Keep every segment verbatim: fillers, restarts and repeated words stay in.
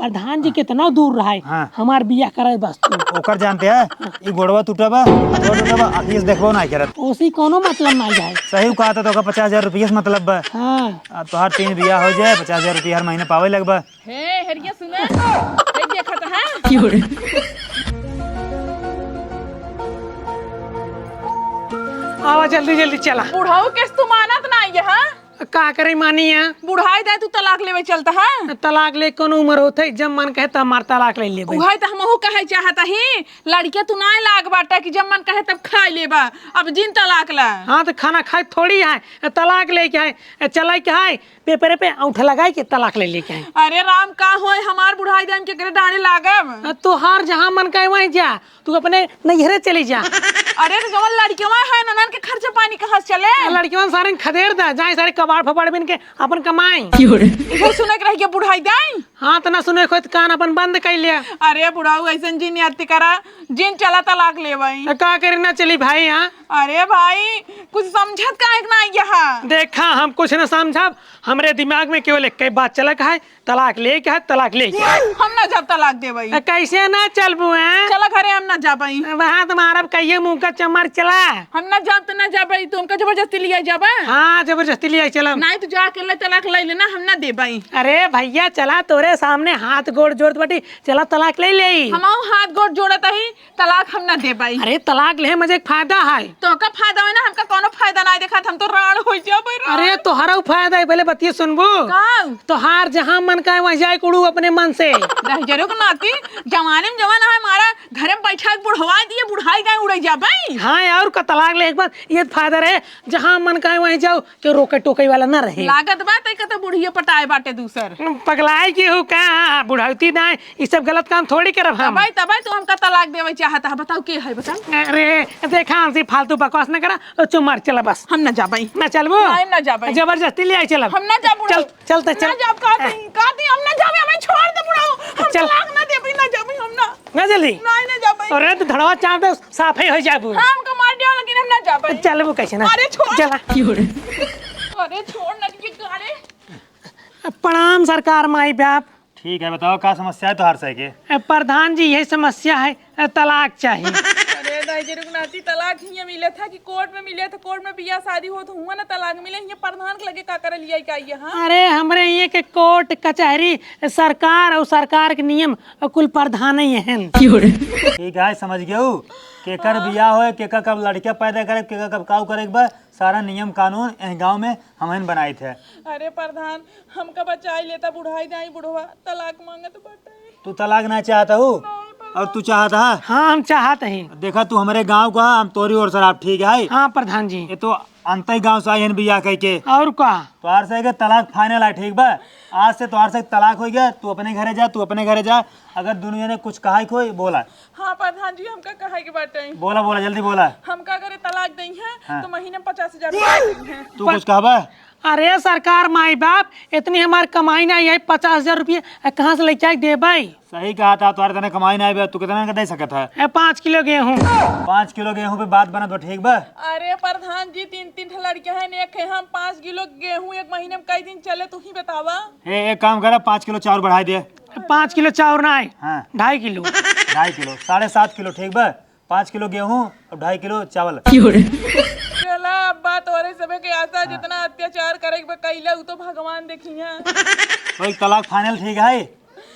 प्रधान जी केतना दूर रहे, हाँ। हमार बियाह कराए बस तू। ओकर जानते है, ई गोड़वा टूटा बा, गोड़ टूटा बा, आँखिए से देखबो नाहीं करत। ओसी कोनो मतलब नाहीं है। सही कहत है, तो ओकर पचास हजार रुपया से मतलब बा। हाँ। आ, तोहार तीन बियाह हो जाए, पचास हजार रुपया हर महीने पावे लगबा। हे, हेरिया सुने, हे देखत है। आवा, जल्दी जल्दी चला। बुढ़ऊ केस तू मानत नाहीं है, हाँ? का करे मानी है? बुढ़ाई दे तू तलाक लेवे चलता है? तलाक ले कौन उम्र होत है, जब मन कहे तब मार तलाक ले लेबे। उहे तो हमहू कहे चाहत ही, लड़के तू नाहीं लाग बाटा कि जब मन कहे तब खाई लेबा, अब जिन तलाक ला। हाँ, तो खाना खाए थोड़ी है, तलाक लेके आए, चला के आए, पेपरे पे औंठा लगाए के तलाक ले लेके आए। अरे राम, का होए, हमार बुढ़ाई दे हम केकरे डांडे लागब? आ, तोहार जहाँ मन कहे वहीं जा, तू अपने नैहरे चली जा। अरे तो जवन लड़कवा है, ननन के खर्चा पानी कहाँ से चले? आ, लड़कवन सारे खदेड़ दा, जाए सारे कबाड़ फबाड़ बिन के अपन कमाई। इहो सुने के रह गया बुढ़ाई दाई। हाँ, तो ना सुने खोत कान अपन बंद कर लिया। अरे बुढ़ाऊ, ऐसन जिन याद करा, जिन चला तलाक लेवाई। आ, का करे ना चली भाई, हाँ? अरे भाई, कुछ समझत काहे के ना यहाँ? देखा, हम कुछ न समझब, हमरे दिमाग में केवल एक बात चलक है, तलाक लेके है, तलाक लेके है। हम ना जाब तलाक देबई। आ, कैसे ना चलबू, हैं? चला घरे, हम ना जाबई। वहाँ तुम्हारा कहिए मुँह का चमार चला। हम ना जाब तो ना जाबई, तू हमका जबरदस्ती लिया जाबा? हाँ, जबरदस्ती लिया चला। नहीं, तू जा अकेले तलाक ले लेना, हम ना देबई। अरे भैया, चला तोरे सामने हाथ गोड़ जोड़त बाटी, चला तलाक ले लेई। हम हाथ गोड़ जोड़त ही, तलाक हम ना देबई। अरे, तलाक लेहे में जे एक फायदा है। तो का फायदा है ना, हमका कोनो फायदा ना दिखात, हम तो राड़ हो जाबे, राड़। अरे, तोहरा फायदा है, पहले बतिया सुनबू? का? तोहार जहाँ मन का है, वहीं जाए कुड़ू अपने मन से। दहिजरू के नाती, जवानी में जवान है, हमारा घर में बैठा के बुढ़वा दिए, बुढ़ाई गए उड़े जाबे। हाँ, और का तलाक ले एक बार ये फायदा रहे, जहाँ मन का है, वहीं जाओ। के रोके टोके वाला ना रहे। लागत बा तई कतो बुढ़िया पटाए बाटे दूसर। पगलाए के हो का? बुढ़ौती ना, ई सब गलत काम थोड़ी करब हम। तबई, तबई तू हमका तलाक देवे चाहत है, बताओ के है, बताओ। अरे, देखा हमसे फालतू बकवास ना करा, और चुप मार चला बस। हम ना जाबई। ना चलबो? नहीं, हम ना जाबई। जबरदस्ती ले आई चलब। हम ना जाब बुढ़ऊ। चल, चलते चल। ना जाब, कहती, कहती हम ना जाबे, हमें छोड़ दे बुढ़ऊ। हम चल। तलाक ना देबई, ना जाबे हम ना। ना चली? नहीं, ना जाबे। अरे, तो धड़वा चाप दे, साफे हो जाबू। हाँ, हमका मार दियो, लेकिन हम ना जाबे। चलबू कैसे ना? अरे, छोड़। चला। अरे, छोड़ ना, ये गाले। प्रणाम सरकार, माई बाप। ठीक है, बताओ, का समस्या है तोहार से के? ए, प्रधान जी, यही समस्या है, ए, तलाक चाहिए। अरे, दाई जी, रुक नाती, तलाक हियाँ मिले था कि कोर्ट में मिले था? कोर्ट में बियाह शादी हो तो हुआ ना तलाक मिले, हियाँ प्रधान के लगे का करे लिया का ये, हाँ? अरे, हमरे ये के कोर्ट, कचहरी, सरकार और सरकार के नियम कुल प्रधान ही हन। ठीक है, समझ गयो। केकर बियाह होए, केकर कब लड़का पैदा करे, केकर कब काऊ करे के बा, सारा नियम कानून एह गाँव में हमहन बनाइत है। अरे प्रधान, हमका बचाई लेता, बुढ़ाई जाई बुढ़वा, तलाक मांगत बाटे। तू तलाक ना चाहत हऊ? नहीं प्रधान। और तू चाहत हा? हाँ, हम चाहत ही। देखा, तू हमरे गाँव का, हम तोरी ओर से आप, ठीक है? हाँ प्रधान जी। ये तो अंतई गाँव से आई हन बियाह कह के। और का? तोहार से के तलाक final है, ठीक बा? आज से तोहार से तलाक हो गया, तू अपने घरे जा, तू अपने घरे जा। अगर दुनिया ने कुछ कहा ही कोई बोला। हाँ प्रधान जी, हमका कहे के बाटे। बोला, बोला, जल्दी बोला। हमका अगर ये तलाक दई है, हाँ। तो महीने में पचास हजार रुपया दई है। तू कुछ कहबा? अरे सरकार, माई बाप, इतनी हमार कमाई ना है, पचास हजार रुपया कहाँ से लेके आके देबे? सही कहा था, तोहरे तने कमाई ना आवे, तू कितना का दे सकत है? ए, पाँच किलो गेहूँ। पाँच किलो गेहूँ पे बात बनत बा, ठीक बा? अरे प्रधान जी, तीन, तीन ठे लड़के हैं, एक है हम, पाँच किलो गेहूँ एक महीने में कई दिन चले, तू ही बतावा। ए, एक काम करा, पाँच किलो चाउर बढ़ाई दे। पाँच किलो चाउर ना है, हाँ। ढाई किलो। ढाई किलो, साढ़े सात किलो, ठीक बा? पाँच किलो गेहूँ और ढाई किलो चावल। चला, अब्बा, तोरे सबे के आशा, हाँ। जितना अत्याचार करे के बा, कइला, उ तो भगवान देखिहैं। तो एक तलाक final, ठीक है?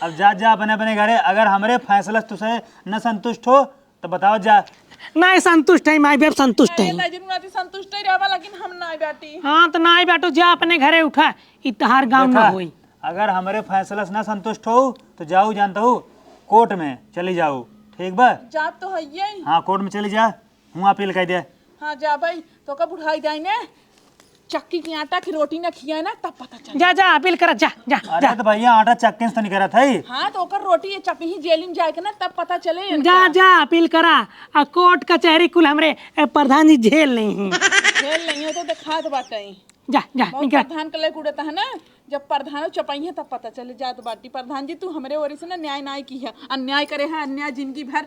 अब जा, जा अपने, अपने घरे। अगर हमरे फैसला से तुसे न संतुष्ट हो, तो बताओ जा। नहीं संतुष्ट है, माई बाप संतुष्ट है। अरे, दाई जी, नाती संतुष्ट ही रहबा, लेकिन हम नहीं बाटी। हाँ, तो नहीं बाटो, जा अपने घरे उठा, ई तहार गाँव ना देखा, होई। अगर हमरे फैसला से ना संतुष्ट हो, तो जाऊ, जानता हूँ, कोर्ट में चली जाऊ, ठीक बा? जात तो हइये। हाँ, कोर्ट में चली जा, हुआँ अपील कर दे। हाँ, जा भाई, तो का बुढ़ाई जाई ने, चक्की की आटा की रोटी ना खिया ना, तब पता चल। जा, जा, अपील कर, जा, जा, अरे जा। तो भैया, आटा चक्की से तो नहीं करत है। हाँ, तो ओकर रोटी ये चपही जेल में जाए के ना, तब पता चले जा, इनका। जा, अपील करा, आ कोर्ट कचहरी कुल हमरे, ए, प्रधान जी झेल नहीं है। झेल नहीं है तो दिखात बाटे। जा, जा, बहुत निकल। प्रधान के लेके उड़ता है ना। जब प्रधानो चपइहें तब पता चले जात बाटी। प्रधान जी, तू हमरे ओरी से ना न्याय नाय किहा, अन्याय करे है, अन्याय जिंदगी भर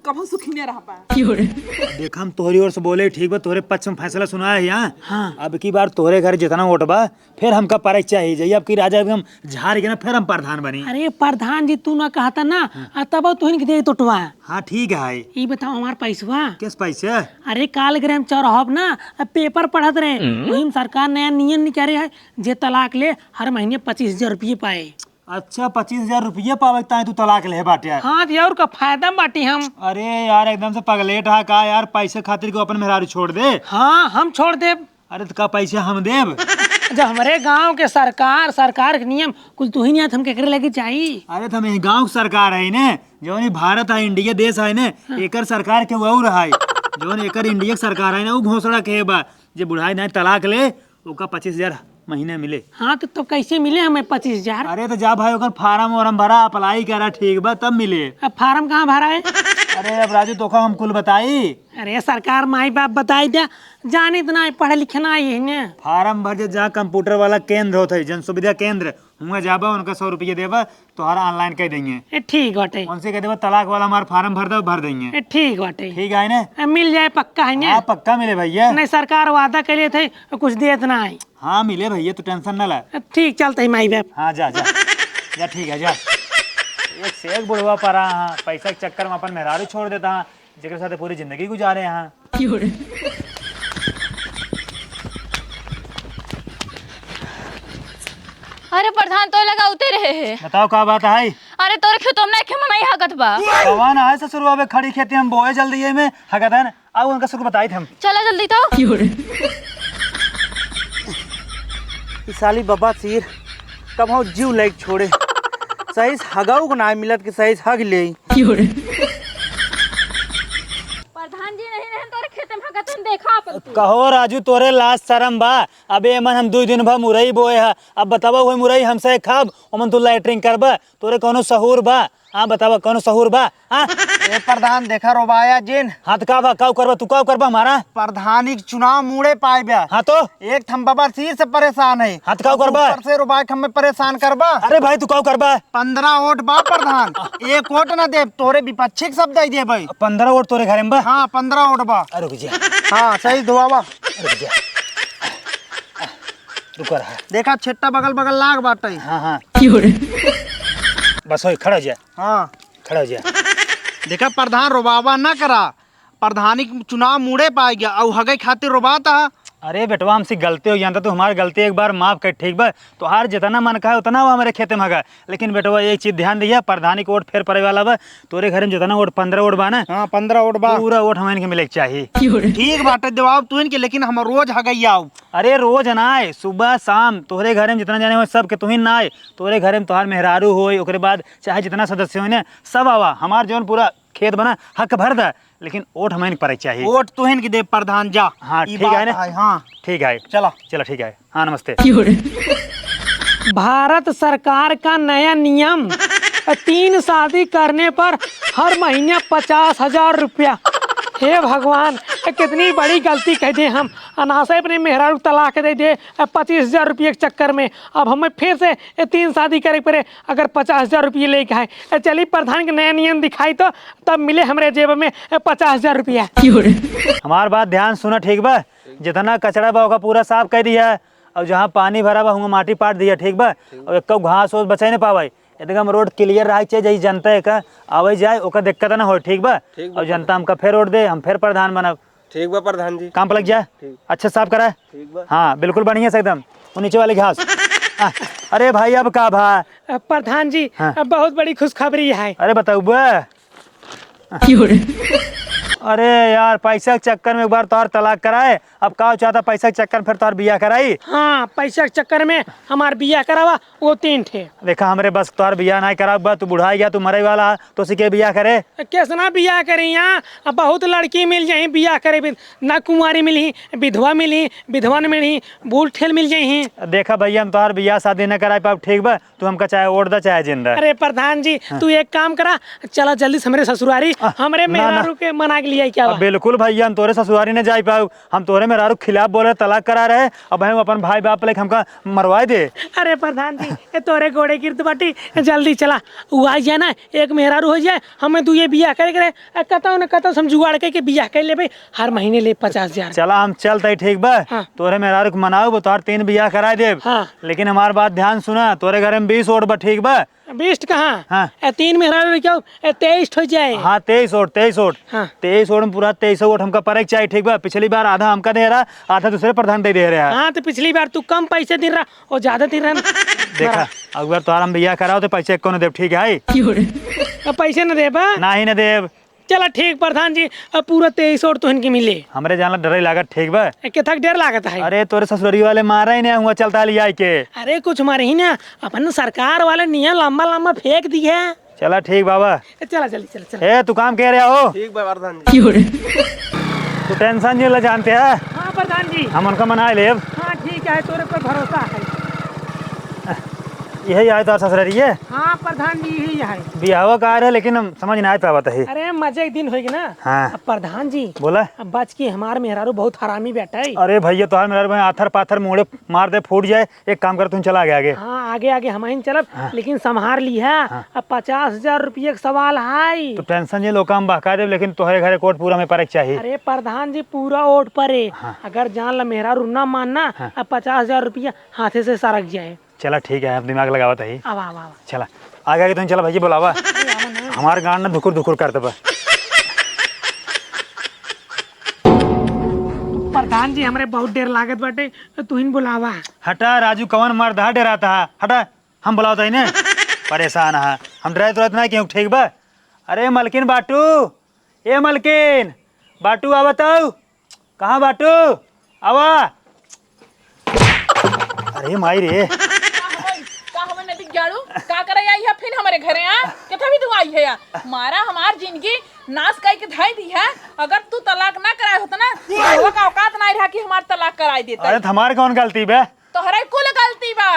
कभो सुखी न रह पा। देख, हम तोहरी ओर से बोले, ठीक बा, तोहरे पक्ष में फैसला सुनाए है यहाँ। हाँ। अब की बार तोहरे घर जितना वोट बा, फिर हमका परीक्षा ही जाई। अब की राजा एकदम झार के ना, फिर हम प्रधान बनी। अरे प्रधान जी, तू ना कहता ना, हाँ। आ तब तुहिन के दे टोटवा। हाँ, ठीक है। ई बताओ हमार पैसवा। किस पैसे? अरे काल गरे हम चौराहब ना, आ पेपर पढ़त रहे, हम्म। वही में सरकार नया नियम निकाले है, जे तलाक ले हर महीने पच्चीस हजार रुपये पाए। अच्छा, पच्चीस हजार रुपये पावे ताई तू तलाक ले बाटे? हाँ, तो और का फायदा में बाटी हम। अरे यार, एकदम से पगलेट हा का यार, पैसे खातिर को अपन मेहरारू छोड़ दे? हाँ, हम छोड़ देब। अरे तो का पैसे हम देब? जब हमरे गांव के सरकार, सरकार के नियम कुल तू ही नहीं आत, हम केकरे लगे जाई? अरे तो हम यही गांव के सरकार है ने, जौन ई भारत है, इंडिया देश है ने, हाँ। एकर सरकार के वो रहा है, जौन एकर इंडिया के सरकार है ना, वो घोषणा के बा, जे बुढ़ाई नहीं तलाक ले, ओका पच्चीस हजार महीने मिले। हाँ, तो, तो कैसे मिले हमें पच्चीस हजार? अरे, तो जा भाई, ओकर फार्म वार्म भरा, अप्लाई करा, ठीक बा, तब मिले। अब फार्म कहाँ भरा है? अरे, अब राजू, तोका हम कुल बताई। अरे, सरकार माई बाप बताई द्या, जानित ना, पढ़े लिखे ना है ने। फार्म भर जे, जहाँ कंप्यूटर वाला केंद्र होत है, जन सुविधा केंद्र, हुआं जाबा, उनका सौ रुपये देबा, तोहरा online कइ देइहें। ए, ठीक बाटे। उनसे कह देबा, "तलाक वाला हमार फार्म भर दो", भर देइहें। ए, ठीक बाटे। ठीक है ने? ए, मिल जाए, पक्का है ने? हाँ, पक्का मिले भैया। नहीं, सरकार वादा कइले थे, कुछ देत ना है। हाँ, मिले भैया, तू tension ना ला। ए, ठीक, चलत ही माई बाप। हाँ, जा, जा। जा, ठीक है, जा। एक से एक बुढ़वा परा, हाँ, पैसा के चक्कर में अपन मेहरारू छोड़ देता, हाँ। जेकरे साथे पूरी जिंदगी गुजारे हैं। अरे प्रधान, तोय लगा उते रहे है। बताओ का बात है? अरे तोरे खेतों में ना एक मनई हगत बा। कौन है ससुरवा बे, खड़ी खेती हम बोए जल्दी ये में हगत है ना। आओ उनका सुख बताई थे हम। चला जल्दी तो। ई साली बबासीर कबहूँ जीव लाइक छोड़े। सही से हगाऊ को ना मिलत कि सही से हग ले। प्रधान जी नहीं रहन तोरे खेते में हगत हन, देखा अपन तू। कहो राजू, तोरे लाज शरम बा? अबे एमन हम दुइ दिन भर मुरई बोए ह, अब बतावा वही मुरई हमसे खाब, ओमन तू लैट्रिन करबा? तोरे कौनो सहूर बा? हाँ बतावा, कौनो सहूर बा? हाँ? ए प्रधान, देखा रोबाया जिन। हाँ तो का बा, का करबा तू, का करबा हमारा? प्रधानी के चुनाव मुड़े पाए बा। हाँ तो? एक थम बबासीर से परेशान है। हाँ तो का करबा? ऊपर से रोबाया के हमें परेशान करबा। अरे भाई तू का करबा? पन्द्रह वोट बा प्रधान, एक वोट ना देब, तोरे विपक्षी के सब दे देबै। पन्द्रह वोट तोरे घरे में बा? हाँ, पन्द्रह वोट बा। अरे रुक जा। हाँ, सही दुआवा। रुक जा। रुका रहा। देखा, छेट्टा बगल बगल लाग बाटे। हाँ, हाँ। बस होई, खड़ा हो जा। हाँ। खड़ा हो जा। देखा, प्रधान रोबावा ना करा। प्रधानी के चुनाव मुड़े पाए गया, अउ हगई खातिर रोबाता। अरे बेटवा, हमसे गलती हो गया, तो हमारी गलती एक बार माफ कर, ठीक बा? तोहार जितना मन कहे उतना वो हमारे खेते में हगा। लेकिन बेटवा, एक चीज ध्यान दिया, प्रधानी के वोट फेर पड़े वाला बा। तोरे घर में जितना वोट, पन्द्रह वोट बा ना? हाँ, पन्द्रह वोट बा। पूरा वोट हमारे के मिले के चाहिए। ठीक बाटे, देवाब तू इनके, लेकिन हम रोज हगई आओ। अरे रोज ना आए, सुबह शाम तोहरे घर में जितना जाने हो सबके तू ही ना आए। तोहरे घर में तोहार मेहरारू होए, ओकरे बाद चाहे जितना सदस्य होए ना, सब आवा। हमार जौन पूरा खेत बना हक भर दा, लेकिन वोट हमें नहीं पड़े के चाहिए। वोट तोहन के देब प्रधान, जा। हाँ, ई ठीक बात है ना? है, हाँ। ठीक है। चला। चला, ठीक है। हाँ, नमस्ते। भारत सरकार का नया नियम, तीन शादी करने पर हर महीने पचास हजार रुपया। हे भगवान, कितनी बड़ी गलती कह दे हम। अनासे अपने मेहरारू तलाक दे दे, पच्चीस हजार रुपये के चक्कर में। अब हमें फिर से ये तीन शादी करे पड़े, अगर पचास हजार रुपये लेके आए। ए, चली प्रधान के नया नियम दिखाई तो, तब मिले हमरे जेब में, ए, पचास हजार रुपया। हमार बात ध्यान सुना, ठीक बा? जितना कचरा बा ओका पूरा साफ कर दिया, और जहाँ पानी भरा बा हुआं माटी पाट दिया, ठीक बा? और एको घास ओस बचे न पावे, एकदम रोड clear रहे के चाहिए, जैसे जनता एक आवे जाए ओकर दिक्कत ना हो, ठीक बा? ठीक बा और जनता प्रधान। हमका फिर वोट दे, हम फिर प्रधान बनब। ठीक बा प्रधान जी। काम पर लग जा। ठीक। अच्छा साफ करा। ठीक बा। हाँ, बिल्कुल बढ़िया से एकदम। वो नीचे वाली घास। हाँ, अरे भाई, अब का भा? अ, प्रधान जी, हाँ। अ, बहुत बड़ी खुशखबरी है। अरे बताऊ बा। अरे यार, पैसा के चक्कर में एक बार तोहार तलाक कराए, अब का चाहता पैसा के चक्कर में फिर तोहार बियाह कराई? हाँ, पैसा के चक्कर में हमार बियाह करावा, वो तीन ठे। देखा, हमरे बस तोहार बियाह नाहीं कराब बा, तू बुढ़ाई गया, तू मरे वाला, तो उसी के बियाह करे। कैसना बियाह करी यहाँ? अब बहुत लड़की मिल जाई बियाह करे, बिन-, ना कुंवारी मिली, विधवा मिली, विधवा न मिली, बूढ़ ठेल मिल जाई। देखा भैया, हम तोहार बियाह शादी न कराई पाब, ठीक बा? तू हमका चाहे वोट दा, चाहे जिंदा। अरे प्रधान जी, हाँ। तू एक काम करा, चला जल्दी से हमरे ससुरारी, आ, हमरे ना, ना। मेहरारू के मना के लिए क्या अब बा? बिल्कुल भैया, हम तोरे ससुरारी न जाई पाऊ, हम तोरे मेहरारू खिलाफ बोले, तलाक करा रहे, अब हम अपन भाई बाप लेके हमका मरवाए दे। अरे प्रधान जी, ए तोरे गोड़े गिरत बाटी, जल्दी चला, उ आ जाए ना, एक मेहरारू हो जाए, हमें दुइये बियाह करे के रहे, आ कतौ न कतौ से हम जुगाड़ करके बियाह कर लेबे, हर महीने ले पचास हजार। चला, हम चलते, ठीक बा? हाँ। तोरे मेहरारू के मनाऊ, वो तोहार तीन बियाह कराए देब। हाँ। लेकिन हमार बात ध्यान सुना, तोरे घरे में बीस वोट बा, ठीक बा? बीस कहाँ? हाँ। ए, तीन मेहरारू लइके आओ, ए, तेईस हो जाए। हाँ, तेईस वोट, तेईस वोट। हाँ। तेईस वोट में पूरा तेईस वोट हमका परे के चाहिए, ठीक बा? पिछली बार आधा हमका दे रहा, आधा दूसरे प्रधान दे दे रहा। हाँ, तो पिछली बार तू कम पैसे दे रहा, वो ज्यादा दे रहा ना। देखा, बड़ा। अगुआ तोहार हम बियाह कराओ तो पैसे एको न देब, ठीक है? अब पैसे न देबा? नाही न देब। चला ठीक प्रधान जी, अब पूरा तेईस वोट तो इनके मिले। हमरे जान ला डरे लागत, ठीक बा? ए, केथक डर लागत है? अरे तोरे ससुररी वाले मारा ही नहीं हुआ, चलता लिया के। अरे कुछ मारे ही ना, अपन सरकार वाले नियम लंबा लंबा फेंक दी है। चला ठीक बाबा। ए, चला जल्दी चला चला। ए तू काम कह रहा हो? ठीक बा प्रधान जी। तू टेंशन नहीं ला जानते हैं। हाँ प्रधान जी। हम उनका मना लेब। हाँ ठीक है, तोरे पर भरोसा है। यही आए तो ससुररी है। हाँ प्रधान जी, यही है। बियाहवा का रहे, लेकिन हम समझ ना आए पावत है। अरे मजे एक दिन होइगे ना। हाँ। अब प्रधान जी। बोला। अब बच के हमार मेहरारू बहुत हरामी बेटा है। अरे भैया, तोहार मेहरारू में आथर पाथर मुड़े मार दे, फूट जाए। एक काम कर, तुम चला आगे, आगे। हाँ, आगे, आगे हम ही चलब, हाँ। लेकिन संभार ली है। हाँ। अब पचास हजार रुपये के सवाल है। तो टेंशन ये लोग हम बहका देब, लेकिन तोहरे घरे कोट पूरा में परे के चाहिए। अरे प्रधान जी, पूरा वोट परे। हाँ। अगर जान ला मेहरारू ना मानना, हाँ। अब पचास हजार रुपया हाथे से सरक जाए। चला ठीक है, अब दिमाग लगावत है। आवा, आवा, आवा। चला, आगे, आगे तुम चला भैया, बुलावा। अरे, आवा ना। हमार गांड ना धुकुर धुकुर करत बा। प्रधान जी, हमरे बहुत डर लागत बाटे, तो तू ही बुलावा। हटा राजू, कवन मर्द हा डराता हा? हटा, हम बुलावत है ने। परेशान हा, हम डरात डरात ना केहू, ठीक बा? अरे मलकिन बाटू, ए मलकिन, बाटू आवत हऊ? कहाँ बाटू? आवा। अरे माई रे। का हवे, का हवे नदी जाड़ू? का करे आई है फिर हमरे घरे, आ? कितना भी तू आई है, आ? मारा हमार जिंदगी नाश कई के धाई दी है। अगर तू तलाक ना कराए होत ना, तो का औकात ना रहा कि हमार तलाक कराई देता। अरे, तो हमार कौन गलती बे? तोहरे कुल गलती बा,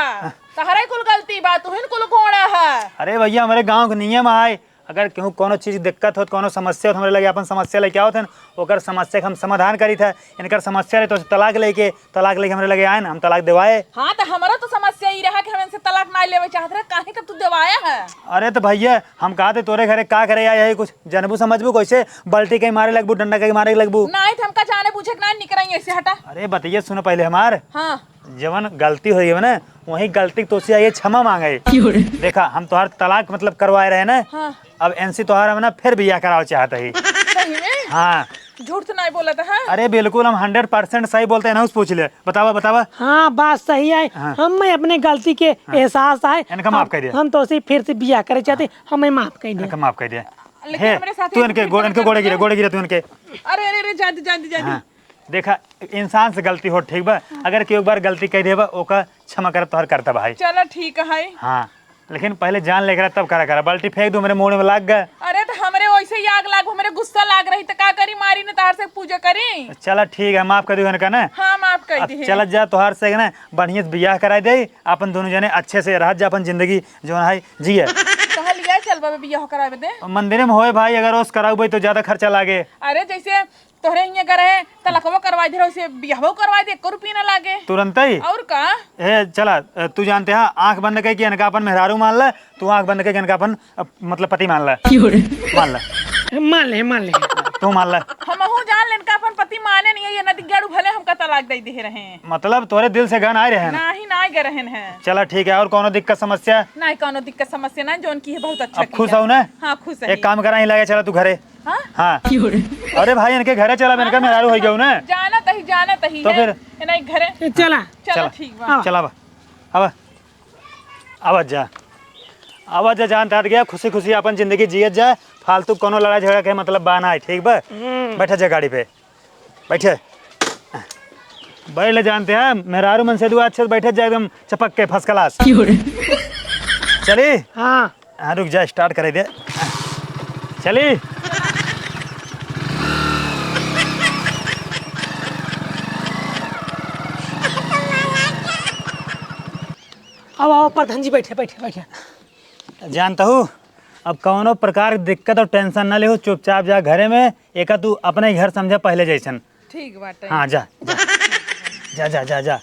तोहरे कुल गलती बा, तुहिन कुल गोड़ा है। अरे भैया, हमरे गाँव के नियम आए, अगर केहू कौनो चीज दिक्कत होत, कौनो समस्या होत, हमरे लगे अपन समस्या लेके आवत हन, ओकर समस्या के हम समाधान करीत है। इनकर समस्या रहे तो तलाक लेके, तलाक लेके हमरे लगे आए ना, हम तलाक देवाए। हाँ, तो हमारा तो समस्या ई रहा कि हम इनसे तलाक ना लेवे चाहत रहे, काहे तब तू देवाया है? अरे तो भैया, हम कहा थे तोरे घरे का करे आए है, कुछ जानबू समझबू, कैसे बाल्टी के मारे लगबू, डंडा के मारे लगबू? नहीं, तो हमका जाने बूझे के ना निकराई ऐसे, हटा। अरे बतिया सुनो पहले हमार। हाँ। जवन गलती होई है ना, वही गलती के तोसे आइए क्षमा मांगे। क्यों रे? देखा, हम तोहार तलाक मतलब करवाए रहे ना, हाँ। अब इनसे तोहार हम ना फिर बियाह करावे चाहत ही। सही में? हाँ। झूठ तो नहीं बोलत है? अरे बिल्कुल, हम हंड्रेड परसेंट सही बोलते हैं ना, उस पूछ ले। बतावा, बतावा। हाँ, बात सही है। हाँ। हम में अपने गलती के हाँ। एहसास आए। इनका माफ हम, कर दिया। हम तोसे फिर से बियाह करे चाहते, हाँ। हमें माफ कर दिया। इनका माफ कर दिया। लेकिन हे, हमरे साथ तू इनके गोड़, इनके गोड़े गिरे, गोड़े गिरे तू इनके। अरे, अरे, अरे, जान दे, जान दे, जान दे। हाँ। देखा, इंसान से गलती हो, ठीक बा? हाँ। अगर केहू एक बार गलती कह देबा, ओका क्षमा करब तोहर कर्तव्य है। चलो, ठीक है। हाँ, लेकिन पहले जान लेके रहा, तब करा, करा। बाल्टी फेंक दू, हमरे मुंह में लाग गए। अरे, तो हमरे वैसे ही आग लाग, हमरे गुस्सा लाग रही, तो का करी, मारी न तार से पूजा करी। चला, ठीक है, माफ कर दू इनका ना। हाँ, माफ कर अब दी है। चलत जा, तोहार से ना बढ़िया से बियाह कराई दे, अपन दोनों जने अच्छे से रहत जा, अपन जिंदगी जौन है जिए। कहाँ लिया चल बाबा बियाह करावे दे? मंदिर में होए भाई, अगर ओस कराऊ भाई तो ज्यादा खर्चा लागे। अरे, जैसे तोहरे हियां घर है, तलकवा करवाई दे, उसे बियाहवा करवाई दे, एको रुपया ना लागे। तुरंत ही? और का? ए, चला, ए, तू जानते हैं, आंख बंद करके इनका अपन मेहरारू मान ले, तू आंख बंद करके इनका अपन, अ, मतलब पति मान ले। क्यों रे? मान ले। मान ले, मान ले। तू मान ले। हमहू जान ले, इनका अपन पति माने नहीं है, ये नदी गेड़ू भले हमका तलाक दे दे रहे हैं। मतलब तोरे दिल से गन आए रहे हैं? नहीं, नहीं गए रहे हैं। चला ठीक है, और कौनो दिक्कत समस्या? नहीं, कौनो दिक्कत समस्या नहीं, जौन की है बहुत अच्छा अब की खुश है। हो ना? हाँ, खुश है। एक काम करा, यहीं लगे चला तू घरे। हाँ? हाँ। अरे भाई, इनके घरे चला, इनका मेहरारू हो गया ना। जानत ही, जानत ही तो है। फिर? इन्हें घरे। ए, चला। चला, चला। ठीक बा। हाँ। चला बा। अब, अब जा। अब जा, जान तार गया, खुशी खुशी अपन जिंदगी जियत जाए, फालतू कोनो लड़ाई झगड़ा के मतलब बा ना है, ठीक बा? हम्म। बैठा जा गाड़ी पे, बैठे। बैठ ले, जानते हैं, मेहरारू मन से दुआ अच्छे से बैठे जाए, एकदम चपक के, फर्स्ट क्लास। क्यों रे? चली? हाँ। हाँ, रुक जा, स्टार्ट करे दे। चली। आओ, आओ, प्रधान जी, बैठे, बैठे, बैठे। जानता हूँ, अब कौनो प्रकार की दिक्कत और टेंशन ना लेहू, चुपचाप जा घरे में, एका तू अपने ही घर समझा पहले जैसन। ठीक बाटे। हाँ, जा, जा। जा, जा, जा, जा।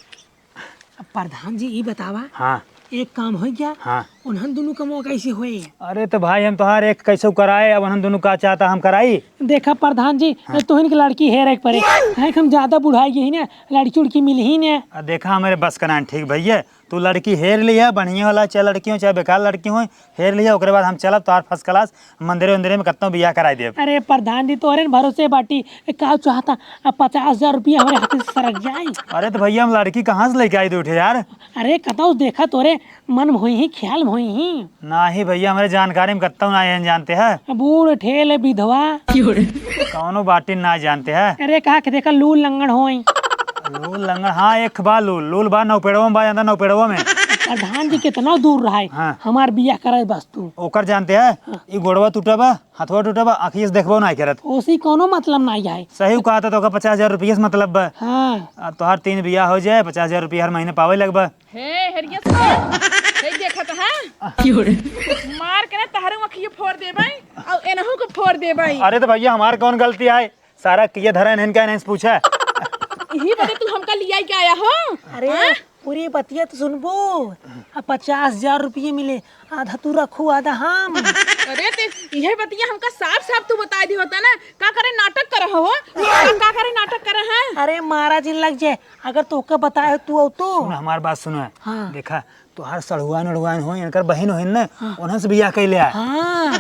अब प्रधान जी, ई बतावा, हाँ। एक काम होइ गया? हाँ। उन्हन दुनू कमवा कैसे होए? अरे तो भाई, हम तोहार एक कैसे कराए, अब उन्हन दुनू का चाहता हम कराई? देखा प्रधान जी, हाँ। तोहन के लड़की हेरे के परे। काहे कि हम ज्यादा बुढ़ाई गई ना, लड़की उड़की मिलही ना। आ, देखा, हमरे बस का ना ठीक भैया, तू लड़की हेर लिया, बढ़िया वाला, चाहे लड़की हो, चाहे बेकार लड़की हो, हेर लिया, ओकरे बाद हम चलब तोहार first class मंदिरे उंदिरे में कतनो बियाह कराई देब। अरे प्रधान जी, तोहरे न भरोसे बाटी, का चाहता, अब पचास हजार रुपया हमरे हाथ से सरक जाई। अरे तो भैया, हम लड़की कहाँ से लेके आई दू ठे यार? अरे कतौ देखा तोरे मन में होई ही, ख्याल में होई ही। नाही भैया, हमरे जानकारी में कतौ ना है, जानते हैं? बूढ़ ठेल विधवा। कौनो बाटी ना जानते हैं। अरे कहा के देखा, लूल लंगड़ होई। लूल लंगड़, हाँ, एक बा लूल, लूल बा नौपेड़वा में, बा ज्यादा नौपेड़वा में। प्रधान जी कितना दूर रहा है, हाँ। हमार बियाह करे बस तू। ओकर जानते हैं, हाँ। ई गोड़वा टूटा बा, हथवा टूटा बा, आँखिए से देखबो ना करत। ओसी कौनो मतलब ना है। सही कहा था, तो ओकर पचास हजार रुपये से मतलब बा। हाँ। अब तोहार तीन बियाह हो जाए, पचास हजार रुपये हर महीने पावे लगबा। हे, हेरिया से, हे देखत, हाँ? मार के ना तहरे मखिए फोड़ देबै, और एनहू को फोड़ देबै। अरे तो भैया, हमार कौन गलती है? सारा किए धरा इन्हन का, इन्हन से पूछा। यही बदे तू हमका लियाई के आया हो? अरे, हाँ? पूरी बतिया तो सुनबो। अब पचास हजार रुपये मिले, आधा तू रखू, आधा हम। अरे, ते इहे बतिया हमका साफ साफ तू बताई दी होता ना, का करे नाटक कर हो? का, का करे नाटक कर है? अरे, मारा जिन लग जाए, अगर तोके बताए तू अउ तो। सुन, हमार बात सुन। हाँ। देखा, तोहार सड़ुआन उड़ुआन हो, इनकर बहिन होइन न, हाँ। उन्हन से बियाह कइले आ। हाँ।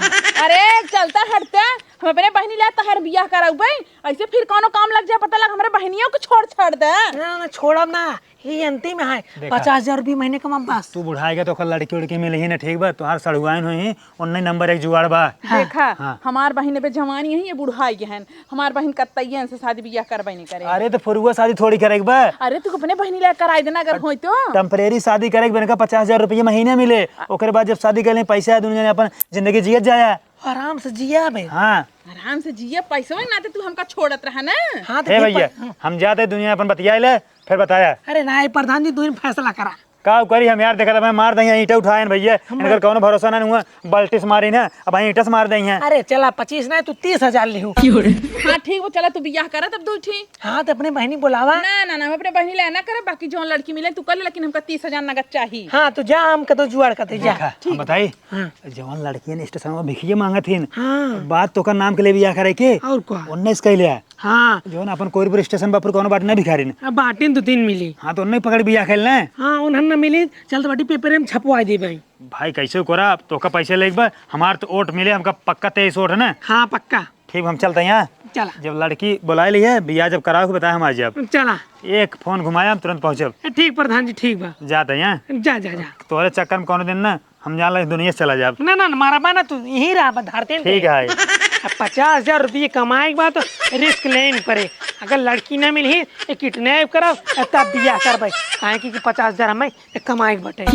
अरे, चलता हटते, हम अपने बहिनी ला तहार बियाह कराउबे, ऐसे फिर कौनो काम लग जाए, पता लग हमरे बहिनियों को छोड़ छाड़ दे। ना, ना, छोड़ब ना, ये अंतिम है। देखा। पचास हजार रुपये महीने कमाम बस। तू बुढ़ाएगा तो ओकर लड़की उड़की मिलही न, ठीक बा? तोहार सड़ुआइन होई, उन्ने नंबर एक जुगाड़ बा। हाँ। देखा, हाँ। हमार बहिन अबे जवानी है, ये बुढ़ाई के हन। हमार बहिन कतैया इनसे शादी बियाह करबे नहीं करे। अरे तो फुरुआ शादी थोड़ी करे के बा। अरे तू अपने बहिनी ला कराई देना अगर होई तो। Temporary शादी करे के बा, इनका पचास हजार रुपये महीने मिले। ओकरे बाद जब शादी कर ले, पैसा है, दुनिया में अपन जिंदगी जियत जाया। आराम से जिया बे। हाँ। आराम से जिया, पैसवा ना तो तू हमका छोड़त रहा ना। हाँ, तो हे फिर भैया, प-, हाँ। हम जाते दुनिया अपन बतिया ले, फिर बताया। अरे ना, ये प्रधान जी, तू ही फैसला करा। का करी हम यार, देखा था मैं मार दही ईंटा उठाए हैं भैया, हम इनकर कौनो भरोसा ना हुआ, बाल्टी से मारी ना, अब ईंटा से मार दही हैं। अरे चला, पच्चीस ना, तू तीस हजार लिहू। हाँ ठीक बा, चला तू बियाह करा तब दू ठी। हाँ, तो अपने बहिनी बुलावा। ना, ना, ना, हम अपने बहिनी ला ना करे, बाकी जौन लड़की मिले तू कर ले, लेकिन हमका तीस हजार नगद चाही। हाँ, तो जा, हम कतो जुगाड़ करते, जा। देखा, ठीक। हम बताई, हाँ। जवन लड़कियन स्टेशन में भिखिया मांगत हिन, हाँ। बात तो ओकर नाम के लिए बियाह करे के, और का? उन्नीस कैले है। हाँ। जवन अपन कोईरपुर स्टेशन बापुर कौनो बाट ना भिखारी ने। अब बाटिन दो तीन मिली। हाँ, तो उन्हें पकड़ बियाह खेल ले। हाँ, उन्हन न मिली, चल तो बाटी पेपर में छपवा दे भाई। भाई, कैसे करा, तोका पैसे लेके बा, हमार तो ओट मिले, हमका पक्का तेईस ओट है ना। हाँ, पक्का। ठीक, हम चलते हैं यहाँ। चला। जब लड़की बुला ली है, बियाह जब कराओ के बताया, हम आ जाब। चला। एक फोन घुमाया, हम तुरंत पहुँचब। ठीक प्रधान जी, ठीक बा। जाते हैं यहाँ। जा, जा, जा। तोहरे चक्कर में कौनो दिन ना हम जान लगे दुनिया से चला जाब। ना, ना, ना, मारा बा ना, तू यहीं रहा, बा धरते हैं। ठीक है। अब पचास हजार रुपये कमाए के बाद तो risk लेन पड़े। अगर लड़की ना मिली, ये kidnap करब, तब बियाह करबे। काहे कि, कि पचास हजार हमें कमाए के बटे।